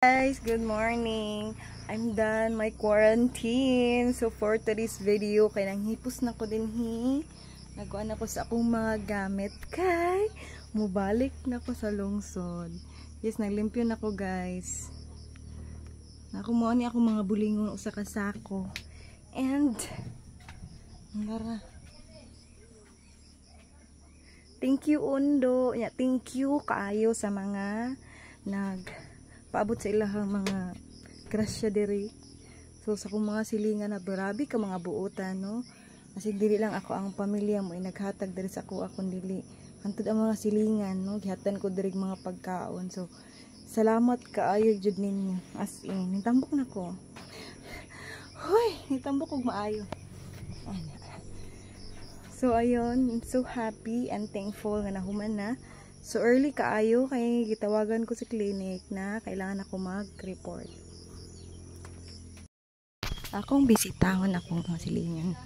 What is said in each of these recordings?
Guys, good morning. I'm done my quarantine. So for today's video, kay nanghipos na ko dinhi. Nagkuan na ko sa akong mga gamit kay mubalik na ko sa lungsod. Yes, naglimpyo na ko, guys. Nako mo ni akong mga bulingon, usa ka sako. And Nara. Thank you, Undo. Ya, thank you kaayo sa mga nag paabot sa ilahang mga grasya diri. So sa akong mga silingan na grabe ka mga buotan, no. Kasi dili lang ako ang pamilya mo ay naghatag diri sa ako akong dili. Hantod ang mga silingan, no, gihatan ko diri mga pagkaon. So salamat kaayo jud ninyo. As in, nitambok na ko. Hoy, nitambok og maayo. So ayun, I'm so happy and thankful nga nahuman na. So early kaayo kay gitawagan ko sa clinic na kailangan ako mag-report. Akong bisitahon akong mga silingan.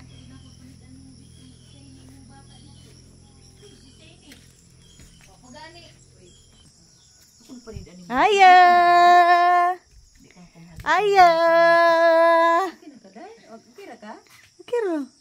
Aya! Aya! Okay ra ka? Okay ra.